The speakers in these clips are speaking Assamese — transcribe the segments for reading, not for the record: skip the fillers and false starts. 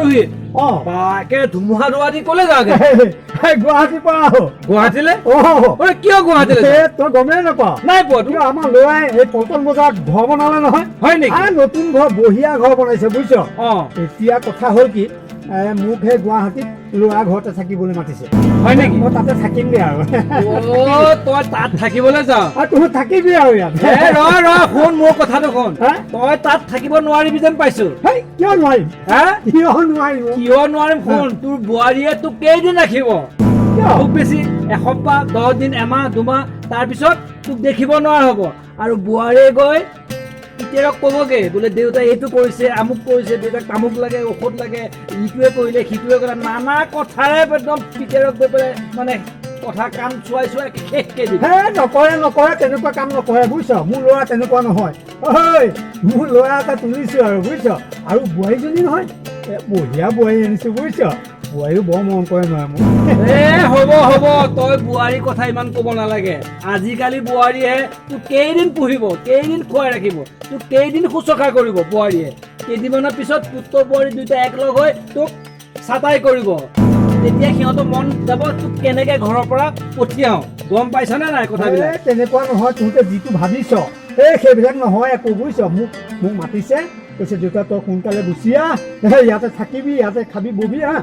পালোহি। অ। বা, একে ধুমুহা ধোৱা দি ক'লে যাওঁগে? গুৱাহাটীৰ পৰা আহো। গুৱাহাটীলে? অ। ঐ, কিয় গুৱাহাটীলে যাৱ? তই গমেই নাপাৱ? নাই পোৱাতো। কিয়, আমাৰ ল'ৰাই এই পল্টন বজাৰত ঘৰ বনালে নহয়। হয় নেকি? নতুন ঘৰ, বঢ়িয়া ঘৰ বনাইছে, বুজিছ? অ। এতিয়া কথা হ'ল কি, মোক সেই গুৱাহাটীত ল'ৰা ঘৰতে থাকিবলৈ মাতিছে। হয় নেকি? মই তাতে থাকিমগে আৰু। অ, তই তাত থাকিবলৈ যাৱ? আৰু তই থাকিবি আৰু ইয়াত। এ, ৰ ৰ, শুন, মোৰ কথাটো শুন। হা? তই তাত থাকিব নোৱাৰিবি যেন পাইছো। হেই, কিয় নোৱাৰিম? হা? কিয় নোৱাৰিম? কিয় নোৱাৰিম শুন, তোৰ বোৱাৰীয়ে তোক কেইদিন ৰাখিব? কিয়? খুব বেছি এসপ্তাহ, 10 দিন, এমাহ, দুমাহ, তাৰপিছত তোক দেখিব নোৱাৰা হ'ব। আৰু বোৱাৰীয়ে গৈ পিতেৰক ক'বগে বোলে দেউতাই এইটো কৰিছে, আমুক কৰিছে, দেউতাক তামুক লাগে, ঔষধ লাগে, ইটোৱে কৰিলে, সিটোৱে কৰিলে, নানা কথাৰে একদম পিতেৰক গৈ পেলাই মানে কথা কাণ চোৱাই চোৱাই শেষকে দিব। হে, নকৰে নকৰে, তেনেকুৱা কাম নকৰে, বুজিছ? মোৰ ল'ৰা তেনেকুৱা নহয়। ঐ, মোৰ ল'ৰা এটা তুলিছোঁ আৰু, বুজিছ? আৰু বোৱাৰীজনী নহয়, বঢ়িয়া বোৱাৰী আনিছোঁ, বুজিছ? বোৱাৰীও বৰ মৰম কৰে নহয় মোক। এ, হ'ব হ'ব, তই বোৱাৰীৰ কথা ইমান ক'ব নালাগে। আজিকালি বোৱাৰীয়ে তোক কেইদিন পুহিব, কেইদিন খুৱাই ৰাখিব, তোক কেইদিন শুশ্ৰূষা কৰিব? বোৱাৰীয়ে কেইদিনমানৰ পিছত পুত্ৰ বোৱাৰী দুয়োটা একলগ হৈ তোক চাটাই কৰিব। তেতিয়া সিহঁতৰ মন যাব তোক কেনেকে ঘৰৰ পৰা পঠিয়াওঁ। গম পাইছনে নাই কথাবিলাক? তেনেকুৱা নহয়, তহঁতে যিটো ভাবিছ এই সেইবিলাক নহয় একো, বুজিছ? মোক মাতিছে, কৈছে দেউতা তই সোনকালে গুচি আহ, ইয়াতে থাকিবি, ইয়াতে খাবি ববি, হা,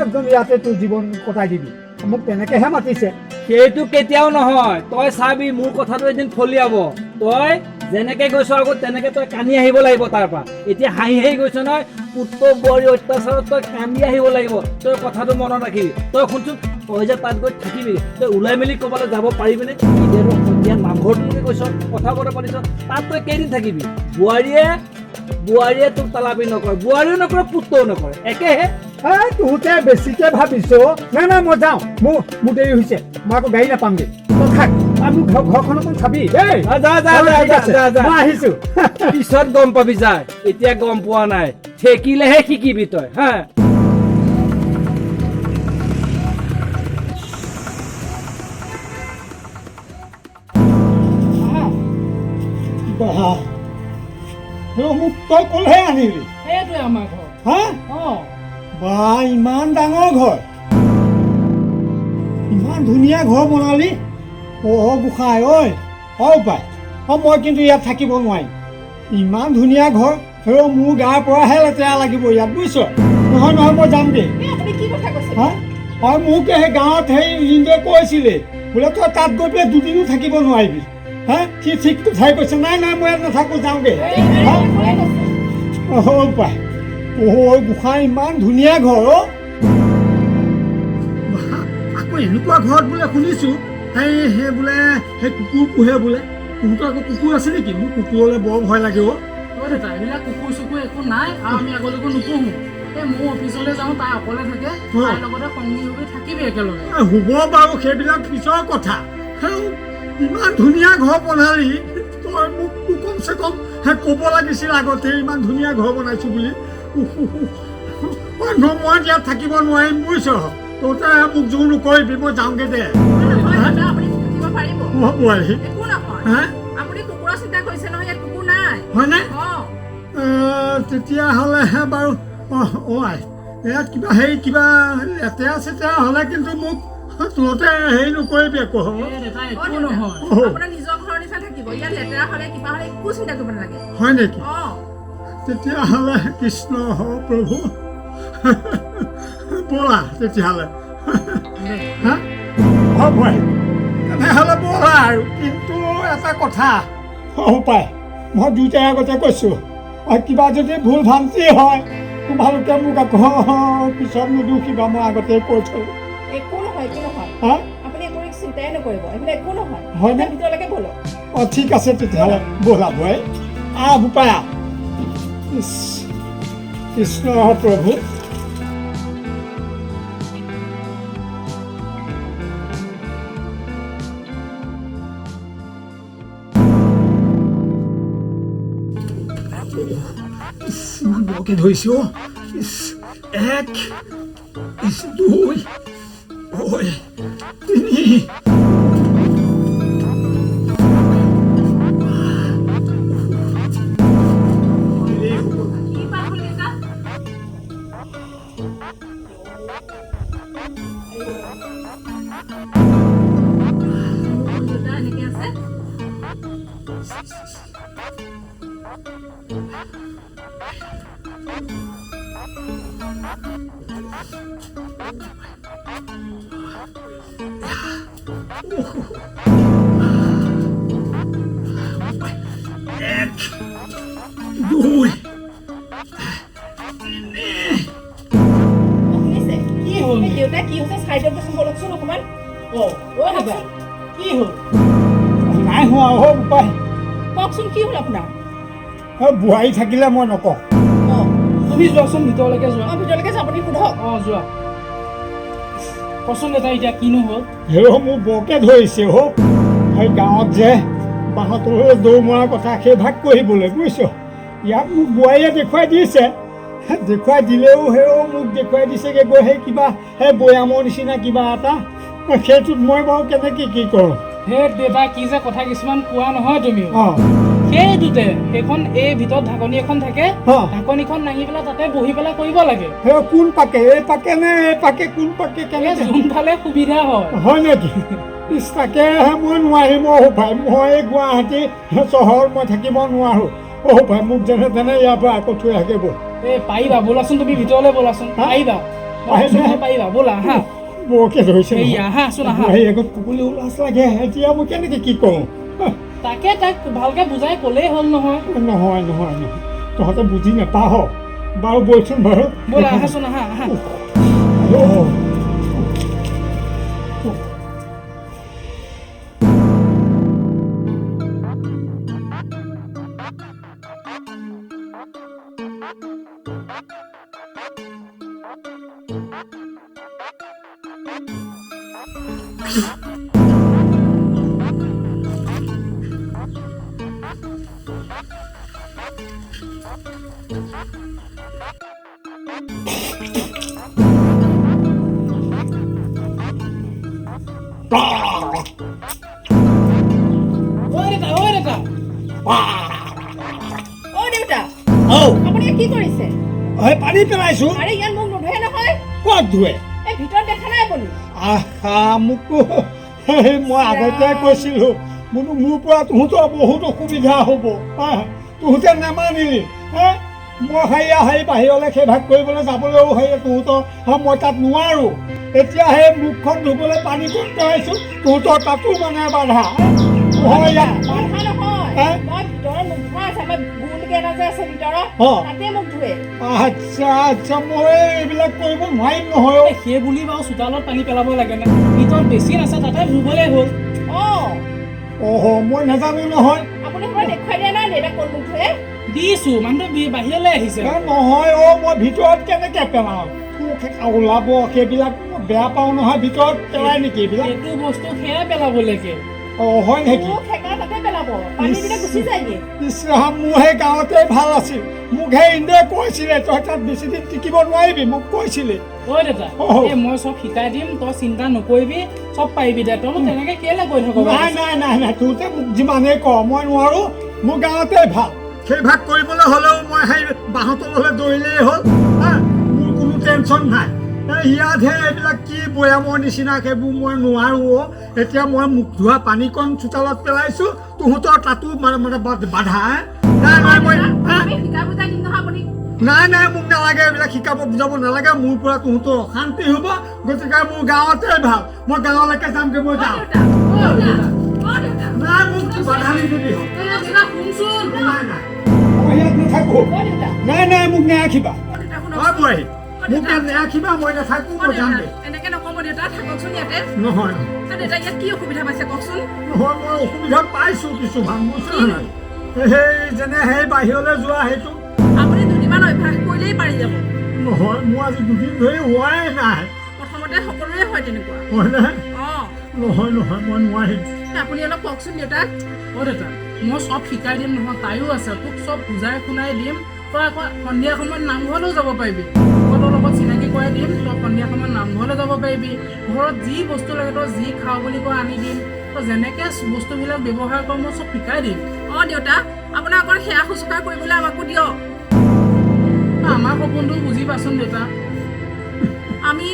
একদম ইয়াতে তোৰ জীৱন কটাই দিবি। মোক তেনেকেহে মাতিছে। সেইটো কেতিয়াও নহয়। তই চাবি, মোৰ কথাটো এদিন ফলিয়াব। তই যেনেকে গৈছ আগত, তেনেকে তই কান্দি আহিব লাগিব তাৰ পৰা। এতিয়া হাঁহি হাঁহি গৈছ নহয়, পুত্ৰ বোৱাৰী অত্যাচাৰত তই কান্দি আহিব লাগিব। তই কথাটো মনত ৰাখিবি। তই শুনচোন, তই যে তাত গৈ থাকিবি, তই ওলাই মেলি ক'ৰবালৈ যাব পাৰিবিনে? এতিয়াতো সন্ধিয়া নামঘৰটোলৈকে গৈছ, কথা বতৰা পাতিছ, তাত তই কেইদিন থাকিবি? বোৱাৰীয়ে তোক তালাপি নকৰে, বোৱাৰীও নকৰে, পুত্ৰও নকৰে, একেহে। এই, তহঁতে বেছিকে ভাবিছ। নাই নাই, মই যাওঁ, মোৰ দেৰি হৈছে, মই আকৌ গাড়ী নাপামগৈ। তই থাক আৰু মোৰ ঘৰখন অকণ চাবি দেই। যা যা যা। ঠিক যা আছে। যা যা। মই আহিছো। পিছত গম পাবি, যা। এতিয়া গম পোৱা নাই, ঠেকিলেহে শিকিবি তই, হা। বাহ, মোক তই ক'লেহে আনিলি? সেইটোৱে আমাৰ ঘৰ। হা? অঁ। বা, ইমান ডাঙৰ ঘৰ, ইমান ধুনীয়া ঘৰ বনালি। অ' গোসাঁই ঐ, অ' পাই অ', মই কিন্তু ইয়াত থাকিব নোৱাৰিম। ইমান ধুনীয়া ঘৰ, সেই মোৰ গাৰ পৰাহে লেতেৰা লাগিব ইয়াত, বুজিছ? নহয় নহয়, মই যামগৈ। এই, আপুনি কি কথা কৈছে? হা, আৰু মোক সেই গাঁৱত সেই লিংগে কৈছিলে বোলে তই তাত গৈ পেলাই দুদিনো থাকিব নোৱাৰিবি। হা, সি ঠিক কথাই কৈছে। নাই নাই, মই ইয়াত নাথাকোঁ, যাওঁগৈ। হা? অ' পাই, অ' গোসাঁই, ইমান ধুনীয়া ঘৰ অ'। আকৌ এনেকুৱা ঘৰত বোলে শুনিছোঁ সেই বোলে সেই কুকুৰ পোহে বোলে। তহঁতৰ আকৌ কুকুৰ আছে নেকি? মোৰ কুকুৰলৈ বৰ ভয় লাগে অ'। অ' দেউতা, এইবিলাক কুকুৰ চুকুৰ একো নাই আৰু আমি আগলৈকো নোপোহো। এই ময়ো অফিচলৈ যাওঁ, তাই অকলে থাকে, তাইৰ লগতে সংগী হৈ থাকিবি একেলগে। হ'ব বাৰু, সেইবিলাক পিছৰ কথা। হেই, ইমান ধুনীয়া ঘৰ বনালি তই, মোক কমচে কম সেই ক'ব লাগিছিল আগতে ইমান ধুনীয়া ঘৰ বনাইছোঁ বুলি। উফ, উফ, উফ। ঐ, মই ইয়াত থাকিব নোৱাৰিম, বুজিছ? তহঁতে মোক জোৰ নকৰিবি, মই যাওঁগৈ দে। নহয় দাদা, আপুনি থাকিব পাৰিব। অ' বোৱাৰী। একো নহয়। হা? আপুনি কুকুৰৰ চিন্তা কৰিছে নহয়, ইয়াত কুকুৰ নাই। হয়নে? অঁ। তেতিয়াহ'লেহে বাৰু। অঁ অ' আই, ইয়াত কিবা হেৰি কিবা লেতেৰা চেতেৰা হ'লে কিন্তু মোক তহঁতে হেৰি নকৰিবি আকৌ। এই দেউতা, অ' একো দেউতা, নহয়। আপোনাৰ নিজৰ ঘৰৰ নিচিনা থাকিব। ইয়াত লেতেৰা হ'লে কিবা হ'লে একো চিন্তা কৰিব নালাগে। হয় নেকি? অঁ। তেতিয়াহ'লে কৃষ্ণ হ প্ৰভু, ব'লা তেতিয়াহ'লে। হা, হ'ব, তেনেহ'লে ব'লা আৰু। কিন্তু এটা কথা হ'ব পাই, মই দুয়োটাই আগতে কৈছোঁ, আৰু কিবা যদি ভুল ভ্ৰান্তি হয় তোমালোকে মোক আকৌ পিছত নুদুখিবা, মই আগতে কৈ থলোঁ। একো নহয়, একো নহয়। হা? আপুনি একো চিন্তাই নকৰিব, এইবিলাক একো নহয়। হয়নে? ভিতৰলৈকে ব'লক। অঁ, ঠিক আছে তেতিয়াহ'লে, ব'লা বয়। আহ বোপাই আহ। ইছ, কৃষ্ণ প্ৰভু। ইছ, ইমান বৰকে ধৰিছে অ'। ইছ, এক, ইছ, দুই, ঐ, তিনি। কি পাৰ হ'ল দেউতা? এক, দুই। শুনিছে? কি হ'ল? এই দেউতা, কি হৈছে চাই দিয়কচোন, বলকচোন অকণমান। অ অ দাদা, কি হ'ল? নাই হোৱা অ' বোপাই। কওকচোন, কি হ'ল আপোনাৰ? অ' বোৱাৰী থাকিলে মই নকওঁ। অঁ। তুমি যোৱাচোন, ভিতৰলৈকে যোৱা। অঁ, ভিতৰলৈকে যাওঁ, আপুনি সোধক। অ যোৱা। কচোন দেউতা, এতিয়া কিনো হ'ল? হেৰ, মোৰ বৰকে ধৰিছে অ'। সেই গাঁৱত যে বাঁহৰ তললৈ দৌৰ মৰাৰ কথা, সেই ভাগ কৰিবলৈ, বুজিছ? ইয়াত মোক বোৱাৰীয়ে দেখুৱাই দিছে। দেখুৱাই দিলেও সেও মোক দেখুৱাই দিছেগৈ গৈ সেই কিবা সেই বৈয়ামৰ নিচিনা কিবা এটা, সেইটোত মই বাৰু কেনেকৈ কি কৰোঁ? হে দেউতা, কি যে কথা কিছুমান কোৱা নহয় তুমিও। অঁ। সেইটোতে সেইখন এই ভিতৰত ঢাকনি এখন থাকে। অঁ। ঢাকনিখন দাঙি পেলাই তাতে বহি পেলাই কৰিব লাগে। সেই কোন পাকে, এই পাকে নে এই পাকে, কোন পাকে? এই কেনেকৈ? যোনফালে সুবিধা হয়। হয় নেকি? ইছ, তাকেহে মই নোৱাৰিম অ' ভাই। মই এই গুৱাহাটী চহৰত মই থাকিব নোৱাৰোঁ অ' ভাই। মোক যেনে তেনে ইয়াৰ পৰা আকৌ থৈ আহে ব'ল। এই পাৰিবা, ব'লাচোন, তুমি ভিতৰলৈ ব'লাচোন। হা? পাৰিবা। মই পাৰিম কৈছো নে? নহয়, পাৰিবা, ব'লা আহা। বৰকে ধৰিছে এই নহয়। আহাচোন, আহা। বোৱাৰীৰ আগত ক'বলৈও লাজ লাগে। এতিয়া মই কেনেকৈ কি কৰোঁ? তাকে তাক ভালকে বুজাই ক'লেই হ'ল নহয়। নহয় নহয় নহয়, তহঁতে বুজি নাপাহ। বাৰু ব'লচোন বাৰু। ব'লা, আহাচোন, আহা আহা। অ'। ঐ দেউতা, ঐ দেউতা। অ' দেউতা। ঔ। আপুনি ইয়াত কি কৰিছে? এই পানী পেলাইছোঁ। আৰে, ইয়াত মোক নুধুৱে নহয়। ক'ত ধুৱে? এই ভিতৰত দেখা নাই আপুনি? আহা, মোকো সেই মই আগতে কৈছিলোঁ বোলো, মোৰ পৰা তহঁতৰ বহুত অসুবিধা হ'ব। হা, তহঁতে নামানিলি। হা, মই সেয়া সেই বাহিৰলৈ সেই ভাগ কৰিবলৈ যাবলৈও সেই তহঁতৰ, হা, মই তাত নোৱাৰোঁ। এতিয়া সেই মুখখন ধুবলৈ পানীকণ পেলাইছোঁ, তহঁতৰ তাতো মানে বাধা। মই ইয়াত বাধা নহয়। হা? মই ভিতৰত মুখ ধোৱা আছে, আমাৰ গোলকে এটা যে আছে ভিতৰত, তাতে মোক ধুৱে। আচ্ছা আচ্ছা, মই এইবিলাক কৰিব নোৱাৰিম নহয় অ'। এই সেই বুলি বাৰু চোতালত পানী পেলাব লাগেনে? ভিতৰত বেচিন আছে, তাতে ধুবলেই হ'ল। অঁ। অহ, মই নাজানো নহয়। আপুনি সদায় দেখুৱাই দিয়া নাই দেউতা ক'ত মুখ ধুৱে? দিছো, মানুহটো বাহিৰলৈ আহিছে। এ নহয় অ', মই ভিতৰত কেনেকে পেলাওঁ? থু ওলাব, সেইবিলাক মই বেয়া পাওঁ নহয়। ভিতৰত পেলাই নেকি এইবিলাক? সেইটো বস্তু সেয়াই পেলাবলৈকে। অ' হয় নেকি? থু খেকাৰ তাতে পেলাব, পানীবিলাক গুচি যায়গে। ইছ ৰাম, মোৰ সেই গাঁৱতে ভাল আছিল। মোক সেই ইন্দ্ৰই কৈছিলে, তই তাত বেছি দিন টিকিব নোৱাৰিবি, মোক কৈছিলে। ঐ দেউতা। অ। এই মই চব শিকাই দিম, তই চিন্তা নকৰিবি, চব পাৰিবি দে। তইনো তেনেকে কেলে কৈ থাক বাৰু? নাই নাই নাই নাই, তহঁতে মোক যিমানেই ক, মই নোৱাৰোঁ। মোৰ গাঁৱতে ভাল। সেই ভাগ কৰিবলৈ হ'লেও মই সেই বাঁহৰ তললৈ দৌৰিলেই হ'ল। হা, মোৰ কোনো টেনশ্যন নাই। এই ইয়াতহে এইবিলাক কি বৈয়ামৰ নিচিনা, সেইবোৰ মই নোৱাৰোঁ অ'। এতিয়া মই মুখ ধোৱা পানীকণ চোতালত পেলাইছোঁ, তহঁতৰ তাতো মানে মানে বাধা। হে? নাই নাই, মই হা? আমি শিকাই বুজাই দিম নহয় আপুনি। নাই নাই, মোক নালাগে এইবিলাক শিকাব বুজাব নালাগে। মোৰ পৰা তহঁতৰ অশান্তি হ'ব, গতিকে মোৰ গাঁৱতে ভাল। মই গাঁৱলৈকে যামগৈ, মই অ' যাওঁ। দেউতা, অ' দেউতা, অ' দেউতা। নাই, মোক বাধা নিদিবি। দেউতা, শুনচোন। নাই নাই, মই ইয়াত নাথাকোঁ। অ' দেউতা। নাই নাই, মোক নেৰাখিবা। অ' দেউতা, শুনকচোন। হয় বোৱাৰী, অ' মোক দেউতা। ইয়াত নেৰাখিবা, মই নাথাকোঁ, অ' মই দেউতা, যামগৈ। এনেকে নক'ব দেউতা, থাককচোন ইয়াতে। নহয়। অ' দেউতা, ইয়াত কি অসুবিধা পাইছে কওকচোন। নহয়, মই অসুবিধা পাইছোঁ কিছুমান, বুজিছ নাই? সেই যেনে সেই বাহিৰলৈ যোৱা সেইটো। আপুনি দুদিনমান অভ্যাস কৰিলেই পাৰি যাব। নহয়, মোৰ আজি দুদিন ধৰি হোৱাই নাই। প্ৰথমতে সকলোৰে হয় তেনেকুৱা। হয়নে? অঁ। নহয় নহয়, মই নোৱাৰিম। আপুনি অলপ কওকচোন দেউতাক। অ দেউতা, মই চব শিকাই দিম নহয়, তাইও আছে, তোক চব বুজাই শুনাই দিম। তই আকৌ সন্ধিয়া সময়ত নামঘৰলৈও যাব পাৰিবি। মই তোৰ লগত চিনাকি কৰাই দিম, তই সন্ধিয়া সময়ত নামঘৰলৈ যাব পাৰিবি। ঘৰত যি বস্তু লাগে, তই যি খাওঁ বুলি কয় আনি দিম। তই যেনেকৈ বস্তুবিলাক ব্যৱহাৰ কৰ, মই চব শিকাই দিম। অঁ দেউতা, আপোনাৰ অকণ সেৱা শুশ্ৰূষা কৰিবলৈ আমাকো দিয়ক। তই আমাৰ সপোনটো বুজি পাচোন দেউতা। আমি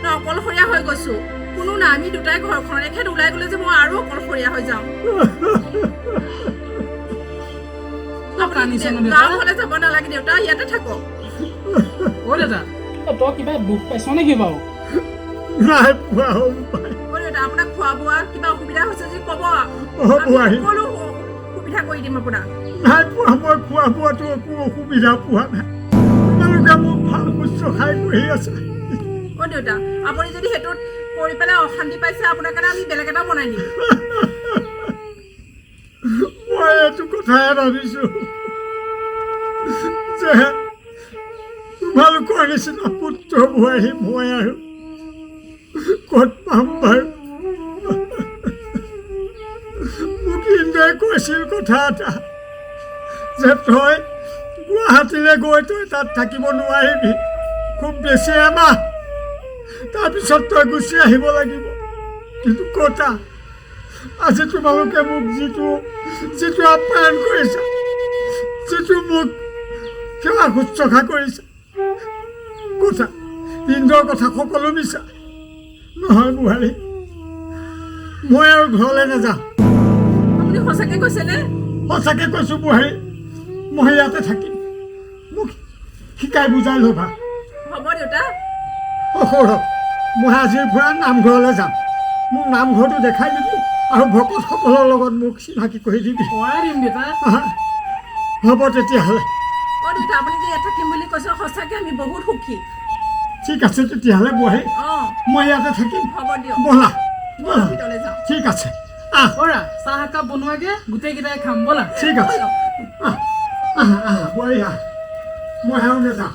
ন অকলশৰীয়া হৈ গৈছোঁ, কোনো নাই, আমি দুটাই ঘৰখনত। এখেত ওলাই গ'লে যে মই আৰু অকলশৰীয়া হৈ যাওঁ। আপুনি কান্দিছ নো দেউতা? গাঁও ঘৰলৈ যাব নালাগে দেউতা, ইয়াতে থাকক। অ' দেউতা, তই কিবা দুখ পাইছ নেকি বাৰু? নাই পোৱা বোপাই। অ দেউতা, আপোনাক খোৱা বোৱা কিবা অসুবিধা হৈছে যদি ক'ব, অ আমি বোৱাৰী, সকলো সুবিধা কৰি দিম আপোনাক। নাই পোৱা, মই খোৱা বোৱাটো একো অসুবিধা পোৱা নাই। তোমালোকে মোক ভাল শুশ্ৰূষাই কৰি আছা। অ দেউতা, আপুনি যদি সেইটোত কৰি পেলাই অশান্তি পাইছে, আপোনাৰ কাৰণে আমি বেলেগ এটা বনাই দিম। মই এইটো কথাহে ভাবিছোঁ যে তোমালোকৰ নিচিনা পুত্ৰ বোৱাৰী মই আৰু ক'ত পাম বাৰু? মোক ইন্দ্ৰই কৈছিল কথা এটা যে তই গুৱাহাটীলৈ গৈ তই তাত থাকিব নোৱাৰিবি, খুব বেছি এমাহ, তাৰপিছত তই গুচি আহিব লাগিব। কিন্তু ক'তা, আজি তোমালোকে মোক যিটো যিটো আপ্যায়ন কৰিছা, যিটো মোক সেৱা শুশ্ৰূষা কৰিছা, কথা ইন্দ্ৰৰ কথা সকলো মিছা নহয় বোৱাৰী। মই আৰু ঘৰলৈ নাযাওঁ। আপুনি সঁচাকে কৈছেনে? সঁচাকৈ কৈছোঁ বোৱাৰী, মই ইয়াতে থাকিম। মোক শিকাই বুজাই ল'বা। হ'ব দেউতা। অ সৌৰভ, মই আজিৰ পৰা নামঘৰলৈ যাম। মোক নামঘৰটো দেখাই দিবি আৰু ভকতসকলৰ লগত মোক চিনাকি কৰি দিবি। কৰাই দিম দেউতা। আহা, হ'ব তেতিয়াহ'লে। অ দেউতা, আপুনি যে ইয়াত থাকিম বুলি কৈছে, সঁচাকে আমি বহুত সুখী। ঠিক আছে তেতিয়াহ'লে বোৱাৰী, মই ইয়াতে থাকিম। হ'ব দিয়ক। ব'লা ব'লা। ভিতৰলৈ যাওঁ। ঠিক আছে, আহ। অ'ৰা, চাহ একাপ বনোৱাগে, গোটেইকেইটাই খাম ব'লা। ঠিক আছে, আহ আহ আহ বোৱাৰী আহ, মই আৰু নাযাওঁ।